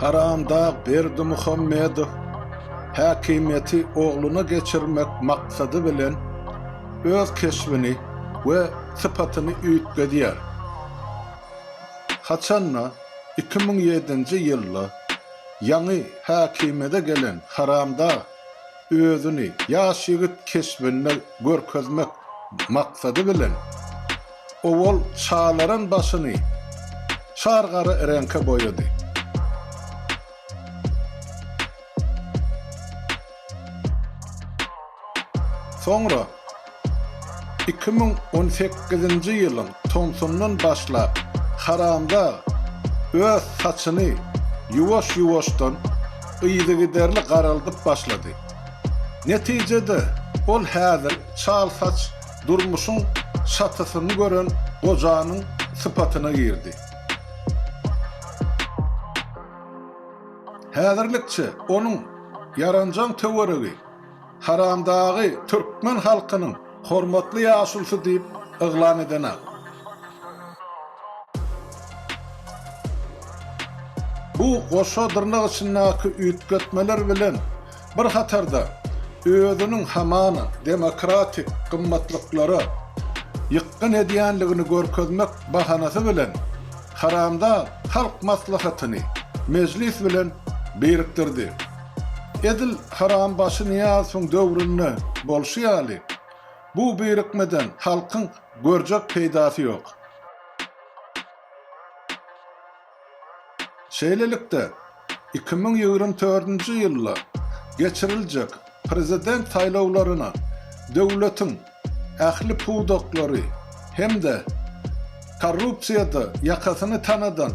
Haramdag Berdimuhamedow häkimiýeti ogluna geçirmek maksady bilen öz keşbini we sypatyny üýtgedýär. Haçan-da 2007-nji ýylda ýaňy häkimiýete gelen Haramdag özüni ýaş ýigit keşbinde görkezmek maksady bilen owal çalaran başyny çar gara reňke boýady. Soňra 2018-nji ýylyň tomsundan başlap Haramdag öz saçyny ýuwaş-ýuwaşdan yzygiderli garaldyp başlady. Netijede, ol häzir çal saç durmuşyň şatysyny gören gojanyň sypatyna girdi. Häzirlikçe onuň ýaranjaň töweregi Haramdagy türkmen halkynyň hormatly ýaşulusy diýip yglan edenak. Bu goşa dyrnak içindäki üýtgetmeler bilen bir hatarda özüniň hamana demokratik gymmatlyklara ýykgyn edýänligini görkezmek bahanasy bilen Haramdag Halk Maslahatyny Mejlis bilen birikdirdi. Edil Harambaşy Nyýazowyň döwründe bolşy ýaly, bu birikmeden halkyň görjek peýdasy ýok. Şeýlelikde, 2024-nji ýylda geçiriljek prezident saýlawlaryna döwletiň ähli pudaklary hem-de korrupsiýada ýakasyny tanadan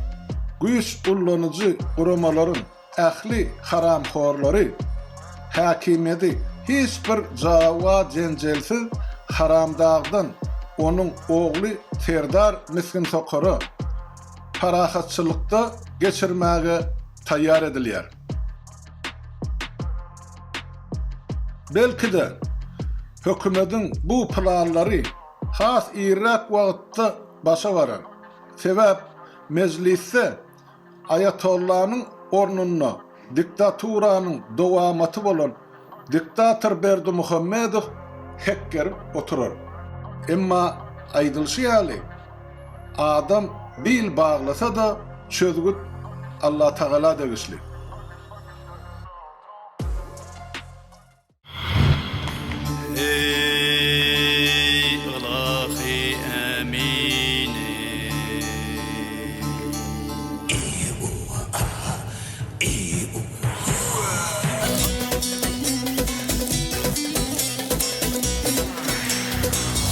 güýç ullanyjy guramalaryň ähli haramhorlary häkimiýeti hiç bir jawa-jenjelsiz Haramdagdan onuň ogly Serdar Misginsokara parahatçylykda geçirmäge taýýar edilýär. Belki-de, hökümediň bu planlary has irräk wagtda başa barar. Sebäp Mejlisde Aýatollanyň ornunda diktaturanyň dowamaty bolan diktator Berdimuhamedow hekgerip oturar. Emma aýdylyşy ýaly, adam bil baglasa-da, çözgüt Allatagala degişli. Eý, ylahy ämini!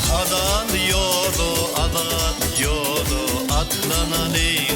Halal ýola, azat ýola atlanalyň.